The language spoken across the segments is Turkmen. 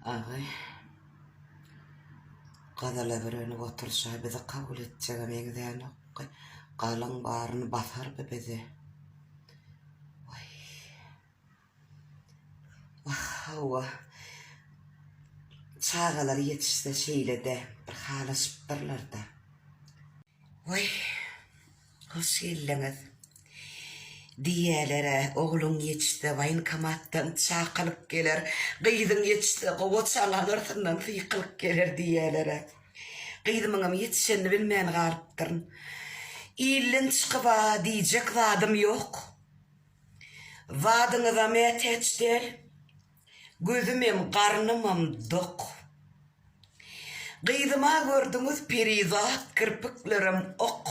Agy. Gyzyla bürenip oturyşa bizi kabul etjege meňzänok. Galyň baryny basar bi bizi. Waý. Wah, hawa. Çagalar ýetişse şeýle-de bir halaşypdyrlar-da. Waý, hoş geldiňiz. Diýýäler-ä, ogluň ýetişse waýenkomatdan çakylyk geler, gyzyň ýetişse gowaçaň aňyrsyndan sykylyk geler diýýäler-ä. Gyzymyňam ýetişenini bilmän galypdyryn. Ilden çykyb-a diýjek zadym ýok. Zadyňyza mätäç däl. Gözümem, garnymam dok. Gyzyma gördüňiz perizat kirpiklerem ok.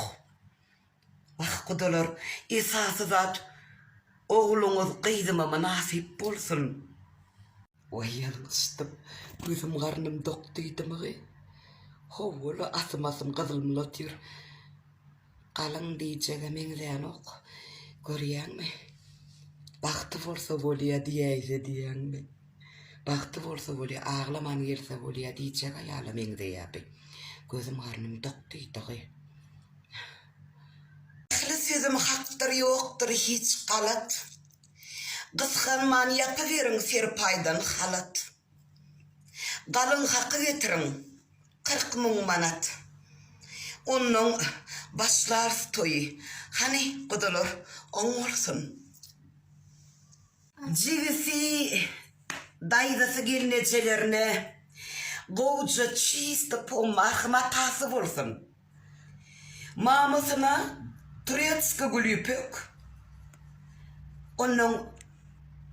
Wah gudalar, esasy zat ogluňyz gyzyma mynasyp bolsun. Waý ýalňyşdym, gözüm garnym dok diýdimigi. Howwa-la asym-asym gyzylmyl otyr. Galyň diýjege meňzänok. Görýäňmi? Bagty bolsa bolýa diýäýse diýýäňmi? Bagty bolsa bolýa, aglaman gelse bolýa diýjek aýala meňzeýä bi. Gözüm garnym dok diýdigi. Ähli sözüm hakdyr ýokdur hiç galat. Gysganman ýapyberiň serpaýdan halat. Galyň haky getiriň. 40 000 manat. Onnoň başlarys toýy. Hany, gudalar, oň bolsun. Jigisi, daýzasy gelnejelerine gowja çisto pommarhy matasy bolsun. Mamasyna turetski gülýüpek, onnoň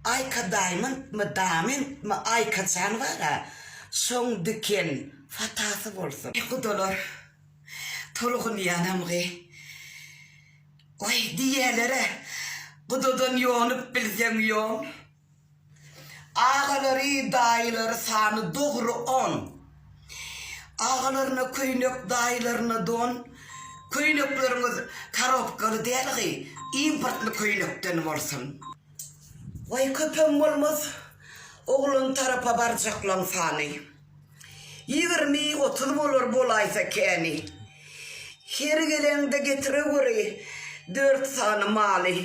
Aýka daýmyntmy, damyntmy, Aýkajan bar-a, şoň diken fatasy bolsun. Gudalar, tolgunýanam-gy. Waý, diýýäler-ä, gudadan ýonup bilseň ýon. Agalary, daýylary sany dogry on. Agalaryna köýnek, daýylaryna don. Köýnekleriňiz korobkaly däl-gy, importly köýnekden bolsun. Waý köpem bolmaz, oglan tarapa barjaklaň sany. 20, 30 bolar bolaýsa käni. Her geleňde getireweri dört sany maly.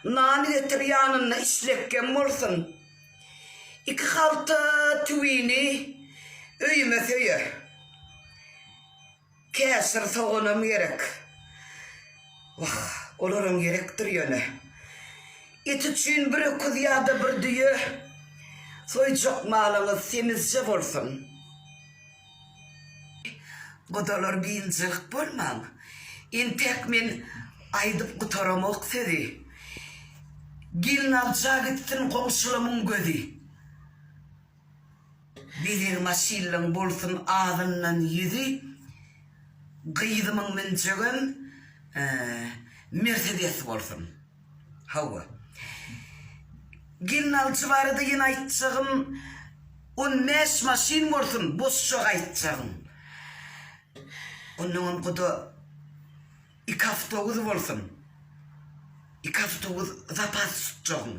Nan getir ýanynda içlekgem bolsun. Iki halta tüwini öýüme söýe. Käşir soganam gerek. Wah, olaram gerekdir ýöne. Et üçin bir öküz ýa-da bir düýe soýjak malyňyz semizje bolsun. Gudalar biynjalyk bolmaň. Entäk men aýdyp gutaramok sözi. Gelnalja gitsin goňşulamyň gözi. Bezeg maşynlaň bolsun azyndan ýüzi, Gyzymyň münjegem Mersedes bolsun. Hawa. Gelnaljy barada ýene aýtjagym, on bäş maşyn bolsun boşja gaýtjagyň. Onnoňam guda iki awtobus bolsun. Iki awtobus zapas tutjagyň.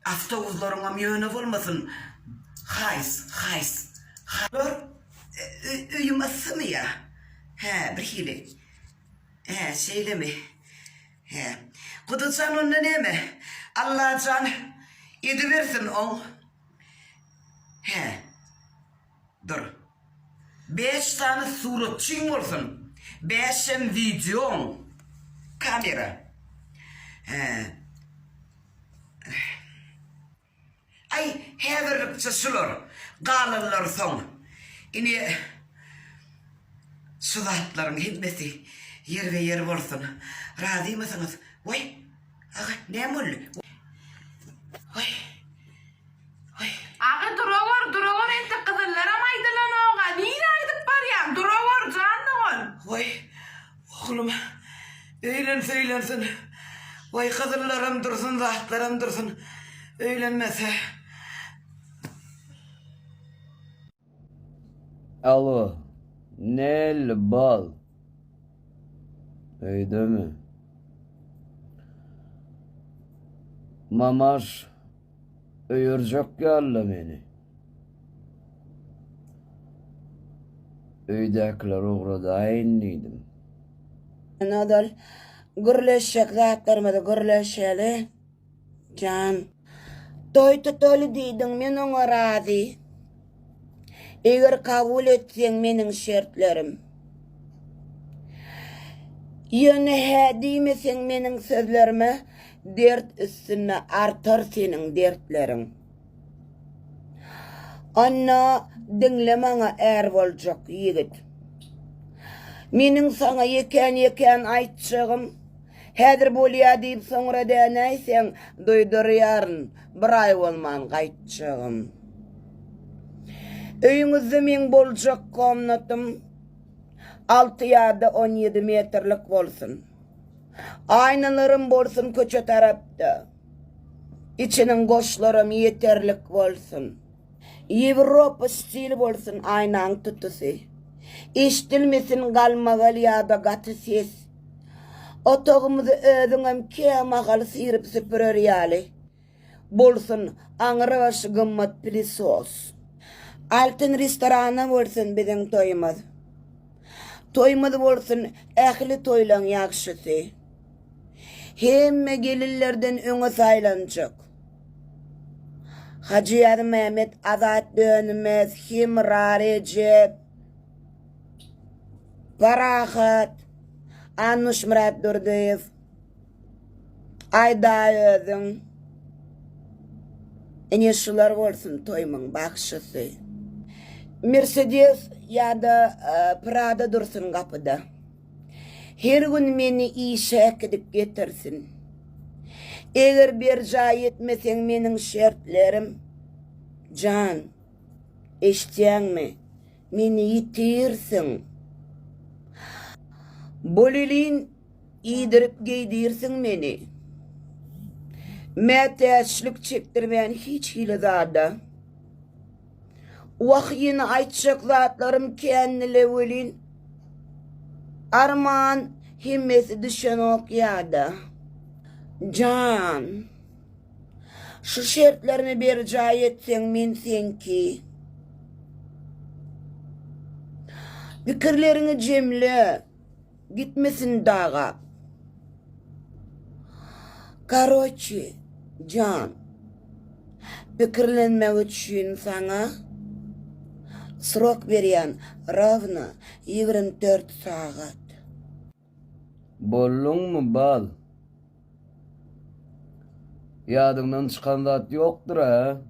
Awtobuzlaryňam ýöne bolmasyn haýs haýs haýs. Öýüm yssymy ýa? Hä, birhili. Hä, şeýlemi? Hä. Gudajan onda näme? Allajan edibersin oň. Hä. Dur. Bäş sany suratçyň bolsun. Bäşem wideoň. Kamera. Hä. Aý, häzirlikçe şular. Galanlary soň. Ine, şu zatlaryň hemmesi ýerbe-ýer bolsun. Razymysyňyz? Waý, aga, näme boldy? Waý, waý. Aga, durawur, durawur, entek gyzyllaram aýdylanok-a. Nirä gidip barýaň? Durawur, jan dogan. Waý, Oglum, öýlense öýlensin. Waý, gyzyllaram dursun, zatlaram dursun. Öýlenmese. Alo, näli bal? Öýdemi? Mamaş öýerjek ýaly-la meni. Öýdäkileri ugradaýyn diýdim. Ozal gürleşjek zatlarymyzy gürleşeli, jan. Toý tutaly diýdiň, men oňa razy. Eger kabul etseň meniň şertlerim. Ýöne hä diýmeseň meniň sözlerime, dert üstünde artar seniň dertleriň. Onda diňle maňa är boljak ýigit. Meniň saňa ýekän-ýekän aýtjagym, häzir bolýa diýip soňra dänäýseň, duýdurýaryn, bir aý bolman gaýtjagym. Öýüňizde meň boljak komnatym alty ýa-da 17 metrlik bolsun. Aýnalarym bolsun köçe tarapda. Içiniň goşlaram ýeterlik bolsun. Ýewropa stili bolsun aýnaň tutusy. Eşdilmesin galmagal ýa-da gaty ses. Otagymyzy özüňem kämahal syryp-süpürer ýaly bolsun aňrybaşy gymmat pilisos. Altyn restoranda bolsun biziň toýumyz. Toýumyz bolsun ähli toýlaň ýagşysy. Hemme gelinlerden öňe saýlanjak. Hajy Ýazmämmet, Azat Dönmez, Hemra Rejep, Parahat, Annuşmyrat Durdyýew, Aýdaý özüň. Ine şular bolsun toýumyň bagşysy. Mersedes ýa-da Prada dursun gapyda. Her gün meni işe äkidip getirsin. Eger berjaý etmeseň meniň şertlerim, jan, eşitýäňmi, meni ýitirsiň. Bolelin iýdirip geýdirsiň meni. Mätäçlik çekdirmän hiç hili zada. Wah ýene aýtjak zatlarym kändile welin, arman hemmesi düşenok ýada. Jan, şu şertlerimi berjaý etseň men seňki. Pikirleriňi jemle. Gitmesin daga. Karoçi, jan. Pikirlenmek üçin saňa srok berýän rawno 24 sagat. Bolduňmy bal? Ýadyňdan çykan zat ýokdur-a?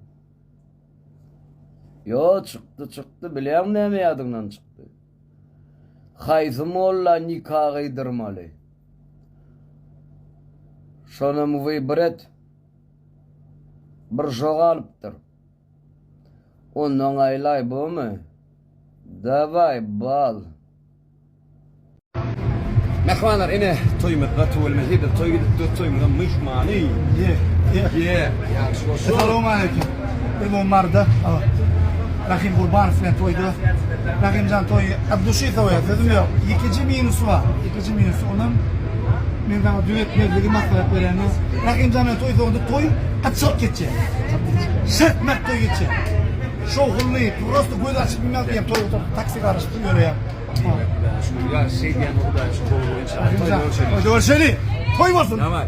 Ýo, çykdy, çykdy, bilýäňmi näme ýadyňdan çykdy? Haýsy molla nika gyýdyrmaly? Şonam wybor et. Bir şo galypdyr. Ondan aýlaý bomy? Dawaý bal. Mähribanlar ine toýumyzda tüweleme hezil toý gidip dur toýumyzyň myhmany. Ye ye. Ye. Ýagşy bolsun. Salowmaleýkim. Biz bu Maryda Rahim Gurbanow bilen toýda. Rahimjan toýy от duşi soýar sözüm ýok. Ýekeje minusy bar. Ýekeje minusy onam men saňa düzetmezligi maslahat berýän. Rahimjan bilen toý soňunda toý gaty çalt geçýär. Şert-mert toý geçýär. Şowhunly, prosto göz açyp bilmän diýen toý taksi garaşyp ýörýär. Şeýdýän Hudaýa şükür gowy boýunça. Toýda görşeli. Toý bolsun. Daway.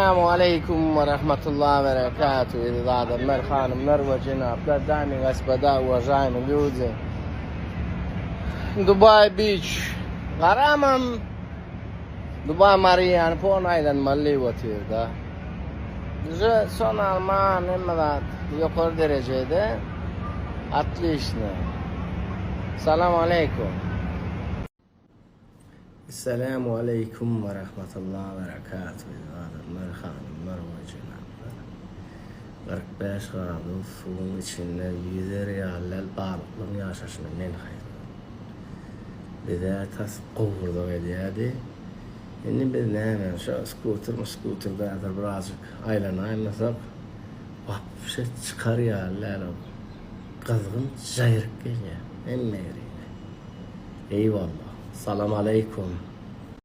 Esselamu aleýkum we rahmetullah we berekatuh eziz adamlar, hanymlar we jenaplar, damy gospoda, uwažaýmy lýudi. Dubai Beach. Garamam Dubai Mariýany pon aýlanmaly diýip otyrda. Bize son alman hemme zat ýokary derejede. Otliçno. Salam aleýkum. Essalamu aleýkum we rahmetullah we berekatuh eziz adamlar, hanymlar we jenaplar. 45 gradus suwuň içinde ýüzer ýaly däl balyklaryň ýaşaşyna men haýran. Bizä tas gowurdak edýärdi. Indi biz näme, şo skuter muskuter häzir birazjyk aýlanaýmasak, wapşe çykar ýaly däl ol. Gyzgyn jaýryk gelýär hemme ýerine. Eýwallah. Salam aleýkum.